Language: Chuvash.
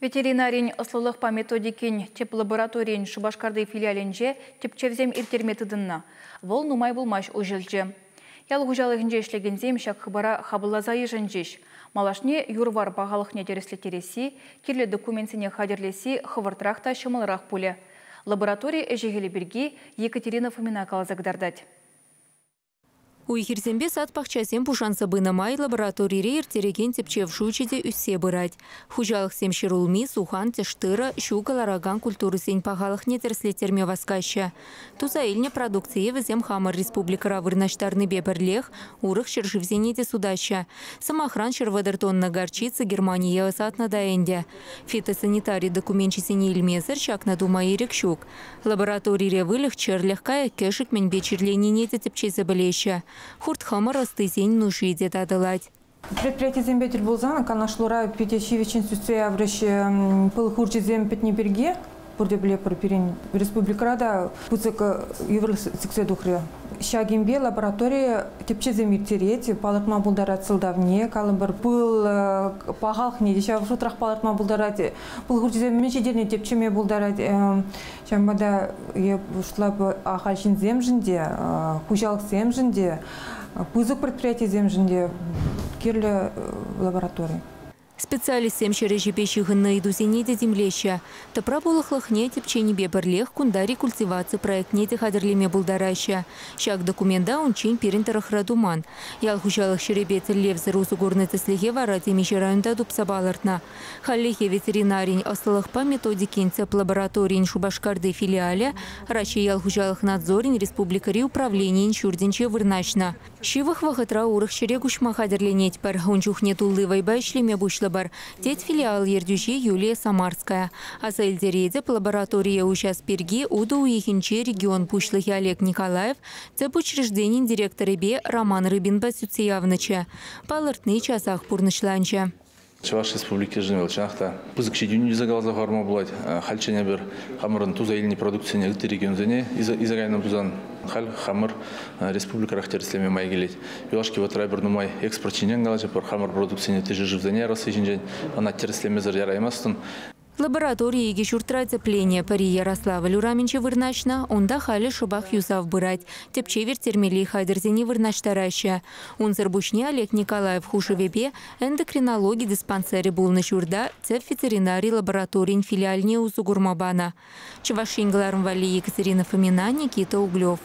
Ветеринарин ӑслӑлӑхпа методикин тӗп лабораторийӗн Шупашкарти филиалӗнче тӗпчевсем ирттерме тытӑннӑ. Вӑл нумай пулмасть уҫӑлчӗ. Ял хуҫалӑхӗнче ӗҫлекенсем ҫак хыпара хапӑлласа йышӑнчӗҫ. Малашне юр-вар пахалӑхне тӗрӗслеттересси, кирлӗ документсене хатӗрлесси хӑвӑртрах та ҫӑмӑлрах пулӗ. Лаборатори ӗҫӗ-хӗлӗ пирки Екатерина Фомина каласа кӑтартать. Уй-хирсемпе сад-пахчасем пушанса пынӑ май лабораторире ирттерекен тӗпчев шучӗ те ӳссе пырать. Хуҫалӑхсем ҫӗрулми, сухан, тӗш-тырӑ, ҫу кӑларакан культурӑсен пахалӑхне тӗрӗслеттерме васкаҫҫӗ. Туса илнӗ продукцие вӗсем хамӑр республикӑра вырнаҫтарнипе пӗрлех урӑх ҫӗршывсене те сутаҫҫӗ. Сӑмахран, 130 тонна горчица Германие ӑсатнӑ та ӗнтӗ. Фитосанитари докуменчӗсене илмесӗр ҫакна тума ирӗк ҫук. Лабораторире выльӑх-чӗрлӗх, кайӑк-кӗшӗк мӗнпе чирленине те тӗпчесе пӗлеҫҫӗ. Хурт-хӑмӑр ӑстисен нуши те татӑлать. Предприятисемпе тӗл пулсан канашлура питӗ ҫивӗччӗн сӳтсе яврӗҫ пыл хурчӗсем пӗтнӗ пирки. Пурте пӗлетпӗр, пирӗн республикӑра та пысӑк йывӑрлӑх сиксе тухрӗ. Ҫакӑнпе лаборатори тӗпчесем ирттерет, палӑртма пултарать сӑлтавне, калӑпӑр, пыл пахалӑхне те ҫав шутрах палӑртма пултарать. Пыл хурчӗсем мӗн ҫитерни тӗпчеме пултарать. Ҫавӑнпа та шутлап ахаль ҫынсемшӗн те, хуҫалӑхсемшӗн те, пысӑк предприятисемшӗн те кирлӗ лаборатори. Специалистсем ҫӗр ӗҫӗпе ҫыхӑннӑ ыйтусене те тимлеҫҫӗ. Тӑпра пулӑхлӑхне тӗпченипе пӗрлех кунта рекультиваци проектне те хатӗрлеме пултараҫҫӗ. Ҫак документа унччен пирӗн тӑрӑхра туман. Ял хуҫалӑх ҫӗрӗпе тӗллевсӗр усӑ курнӑ тӗслӗхе вара темиҫе районта тупса палӑртнӑ. Хальлӗхе ветеринарин ӑслӑлӑхпа методикин тӗп лабораторийӗн Шупашкарти филиалӗ Раҫҫей ял хуҫалӑх надзорӗн республикӑри управленийӗн ҫуртӗнче вырнаҫнӑ. Ҫывӑх вӑхӑтра урӑх ҫӗре куҫма хатӗрленетпӗр. Ун чухне тулли вӑйпа ӗҫлеме пуҫлӑпӑр, тет филиал ертӳҫи Юлия Самарская. Аса илтеретӗп, лабораторие уҫас пирки утӑ уйӑхӗнче регион пуҫлӑхӗ Олег Николаев тӗп учрежденин директорӗпе Роман Рыбинпа сӳтсе явнӑччӗ. Палӑртни часах пурнӑҫланчӗ. Чӑваш Республикишӗн вӑл чӑнах та пысӑк ҫитӗнӳ тесе каласа хӑварма пулать. Хальччен эпир хамӑрӑн туса илнӗ продуктсене ытти регионсене илсе кайнӑ пулсан, халь хамӑр республикӑрах тӗрӗслеме май килет. Юлашки вӑхӑтра эпир нумай экспорт ҫинчен калаҫатпӑр, хамӑр продуктсене ытти ҫӗршывсене ярасси ҫинчен, ӑна тӗрӗслемесӗр яраймастӑн. Лаборатори икӗ ҫуртра тӗпленӗ. Пӗри Ярославль урамӗнче вырнаҫнӑ, унта халӗ шӑпах юсав пырать. Тӗпчев ирттермелли хатӗрсене вырнаҫтараҫҫӗ. Унсӑр пуҫне Олег Николаев хушӑвӗпе эндокринологи диспансерӗ пулнӑ ҫурта тӗп ветеринари лабораторийӗн филиалне усӑ курма панӑ. Чӑваш Ен кӑларӑм валли Екатерина Фомина, Никита Углев.